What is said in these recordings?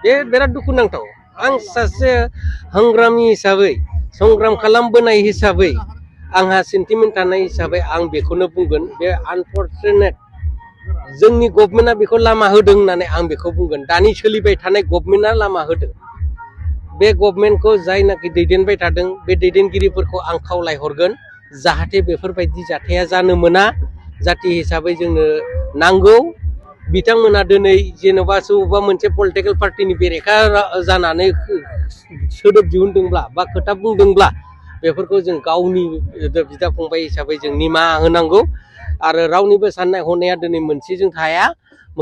बे बिराद दुखु नांथाव आं सासे हंग्रामी हिसाबै संग्राम खालामबोनाय हिसाबै आंहा सेन्टिमेन्ट थानाय हिसाबै आं बेखौनो बुंगोन बे आनफरचुनेट जोंनि गभर्नमेन्टआ बेखौ लामा होदों होननानै आं बेखौ बुंगोन दानि सोलिबाय थानाय गभर्नमेन्टआ लामा होदों बे गभर्नमेन्टखौ जायनाखि दैदेनबाय थादों बे दैदेनगिरिफोरखौ आं खावलायहरगोन जाहाथे बेफोरबायदि जाथाया जानो मोना जाति हिसाबै जोंनो नांगौ बिथांमोना दिनै जेनेबा सोरबा मोनसे पलिटिकेल पार्टिनि बेरेखा जानानै सोदोब दिहुनदोंब्ला बा खोथा बुंदोंब्ला बेफोरखौ जों गावनि बिदा फंबाय हिसाबै जों निमाहा होनांगौ आरो रावनिबो साननाय हनाया दिनै मोनसेजों थाया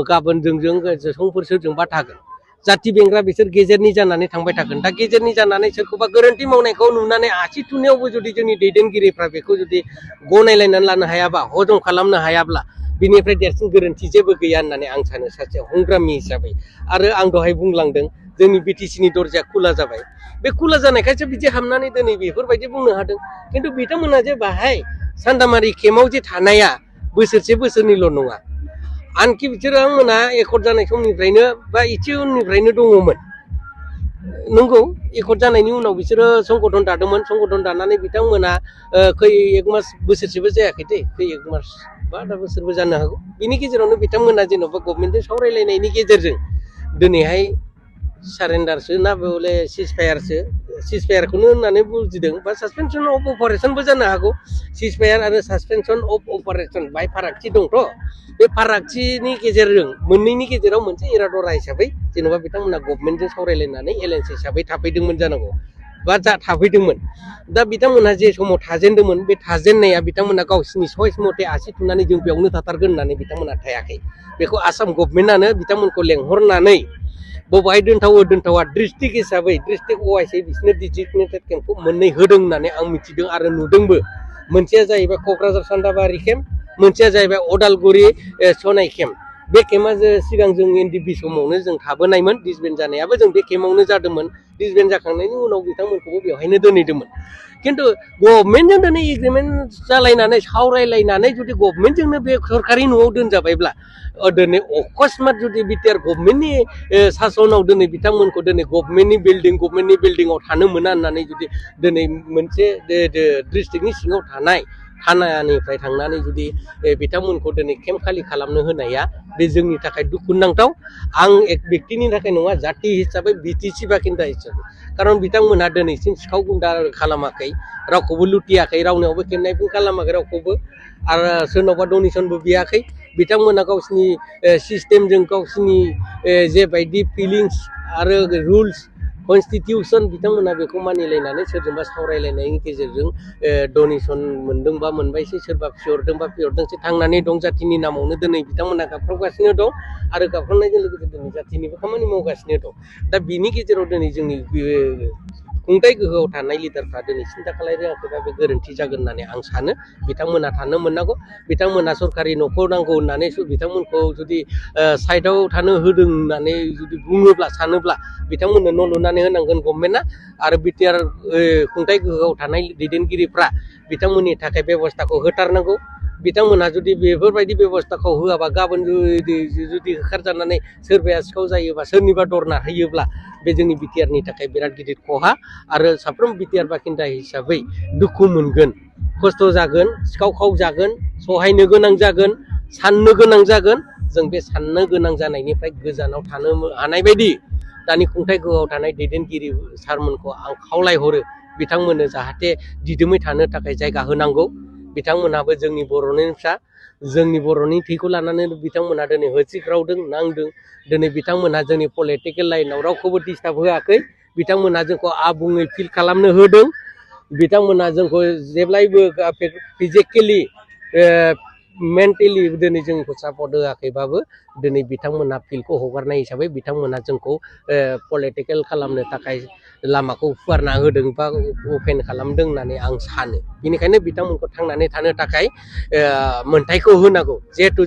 गाबोन जोंजों समफोर सोरजोंबा थागोन जाति बेंग्रा बिसोर गेजेरनि जानानै थांबाय थागोन दा गेजेरनि जानानै सोरखौबा गोरोन्थि मावनायखौ नुनानै आसि थुनायावबो जुदि जोंनि दैदेनगिरिफ्रा बेखौ जुदि गनायलायनानै लानो हायाबा हजम खालामनो हायाब्ला बिनिफ्राय देरसिन गोरोन्थि जेबो गैया होननानै आं सानो सासे हंग्रामि हिसाबै आरो आं दहाय बुंलांदों जोंनि बिटिसिनि दरजाया खुला जाबाय बे खुला जानायखायसो बिदि हाबनानै दिनै बेफोरबायदि बुंनो हादों खिन्थु बिथांमोना जे बाहाय सान्दामारि केम्पआव जे थानाया बोसोरसे बोसोरनैल' नङा आनखि बिसोरो आंमोना एकर्ड जानाय समनिफ्रायनो बा एसे उननिफ्रायनो दङमोन नंगौ एकर्ड जानायनि उनाव बिसोरो संगठन दादोंमोन संगठन दानानै बिथांमोना खै एक मास बोसोरसेबो जायाखै दे खै एक मास बा दा बोसोरबो जानो हागौ बिनि गेजेरावनो बिथांमोना जेन'बा गभर्नमेन्टजों सावरायलायनायनि गेजेरजों दिनैहाय सारेन्डारसो ना बले सिजफायारखौनो होननानै बुजिदों बा सासपेनसन अफ अपारेसनबो जानो हागौ सिजफायार आरो सासपेनसन अफ अपारेसन बाय फारागथि दंथ' बे फारागथिनि गेजेरजों मोननैनि गेजेराव मोनसे इरादरा हिसाबै जेन'बा बिथांमोना गभर्नमेन्टजों सावरायलायनानै एलायन्स हिसाबै थाफैदोंमोन जानांगौ बा थाफैदोंमोन दा बिथांमोनहा जे समाव थाजेनदोंमोन बे थाजेननाया बिथांमोना गावसिनि चइस मथे आसि थुनानै जों बेयावनो थाथारगोन होननानै बिथांमोना थायाखै बेखौ आसाम गभर्नमेन्टआनो बिथांमोनखौ लेंहरनानै बबेहाय दोनथावा डिस्ट्रिक्ट हिसाबै डिस्ट्रिक्ट वाइसै बिसोरनो डिजिगनेटेड केम्पखौ मोननै होदों होननानै आं मिथिदों आरो नुदोंबो मोनसेया जाहैबाय क'क्राझार सान्दाबारि केम्प मोनसेया जाहैबाय अदालगुरि सनाय केम्प बे केम्पआ सिगां जों एनडिपि समावनो जों थाबोनायमोन डिसबेन्ड जानायाबो जों बे केम्पआवनो जादोंमोन डिसबेन्ड जाखांनायनि उनाव बिथांमोनखौबो बेवहायनो दोनहैदोंमोन खिन्थु गभर्नमेन्टजों दिनै एग्रिमेन्ट जालायनानै सावरायलायनानै जुदि गभर्नमेन्टजोंनो बे सरकारि न'आव दोनजाबायब्ला दिनै अकस्मात जुदि बिटिआर गभर्नमेन्टनि सासनाव दिनै बिथांमोनखौ दिनै गभर्नमेन्टनि बिल्डिंआव थानो मोना होननानै जुदि दिनै मोनसे डिस्ट्रिक्टनि सिङाव थानाय थानानिफ्राय थांनानै जुदि बिथांमोनखौ दिनै केम्प खालि खालामनो होनाया बे जोंनि थाखाय दुखुनांथाव आं एक बेक्तिनि थाखाय नङा जाति हिसाबै बिटिसि बासिन्दा हिसाबै खारन बिथांमोनहा दिनैसिम सिखाव गुन्दा खालामाखै रावखौबो लुटियाखै रावनियावबो किडनेपिं खालामाखै रावखौबो आरो सोरनावबा डनेसनबो बियाखै बिथांमोना गावसिनि सिस्टेमजों गावसिनि जेबायदि फिलिंस आरो रुल्स कनस्टिटिउसन बिथांमोना बेखौ मानिलायनानै सोरजोंबा सावरायलायनायनि गेजेरजों डनेसन मोनदोंबा मोनबायसै सोरबा फिहरदोंसै थांनानै दं जातिनि नामावनो दिनै बिथांमोना गाबख्रावगासिनो दं आरो गाबख्रावनायजों लोगोसे दिनै जातिनिबो खामानि मावगासिनो दं दा बिनि गेजेराव दिनै जोंनि खुंथाय गोहोआव थानाय लिडारफ्रा दिनै सिन्था खालामरोङाखैबा बे गोरोन्थि जागोन होननानै आं सानो बिथांमोना थानो मोननांगौ बिथांमोना सरकारि न'खौ नांगौ होननानै बिथांमोनखौ जुदि साइडआव थानो होदों होननानै जुदि बुङोब्ला सानोब्ला बिथांमोननो न' लुनानै होनांगोन गभर्नमेन्टआ आरो बिटिआर खुंथाय गोहोआव थानाय दैदेनगिरिफ्रा बिथांमोननि थाखाय बेबस्थाखौ होथारनांगौ बिथांमोनहा जुदि बेफोरबायदि बेबस्थाखौ होआबा गाबोन जुदि होखारजानानै सोरबाया सिखाव जायोबा सोरनिबा दरना होयोब्ला बे जोंनि बिटिआरनि थाखाय बिराद गिदिर खहा आरो साफ्रोम बिटिआर बासिन्दा हिसाबै दुखु मोनगोन खस्थ' जागोन सिखाव खाव जागोन सहायनो गोनां जागोन साननो गोनां जागोन जों बे साननो गोनां जानायनिफ्राय गोजानाव थानो हानाय बायदि दानि खुंथाय गोहोआव थानाय दैदेनगिरि सारमोनखौ आं खावलायहरो बिथांमोननो जाहाथे दिदोमै थानो थाखाय जायगा होनांगौ बिथांमोनहाबो जोंनि बर'नि फिसा जोंनि बर'नि थैखौ लानानै बिथांमोनहा दिनै होसिख्रावदों नांदों दिनै बिथांमोनहा जोंनि पलिटिकेल लाइनाव रावखौबो डिस्टार्ब होआखै बिथांमोनहा जोंखौ आबुङै फिल खालामनो होदों बिथांमोनहा जोंखौ जेब्लायबो फिजिकेलि मेन्टेलि दिनै जोंखौ सापर्ट होआखैबाबो दिनै बिथांमोनहा फिल्डखौ हगारनाय हिसाबै बिथांमोनहा जोंखौ पलिटिकेल खालामनो थाखाय लामाखौ फुवारना होदों बा अपेन खालामदों होननानै आं सानो बेनिखायनो बिथांमोनखौ थांनानै थानो थाखाय मोनथायखौ होनांगौ जिहेथु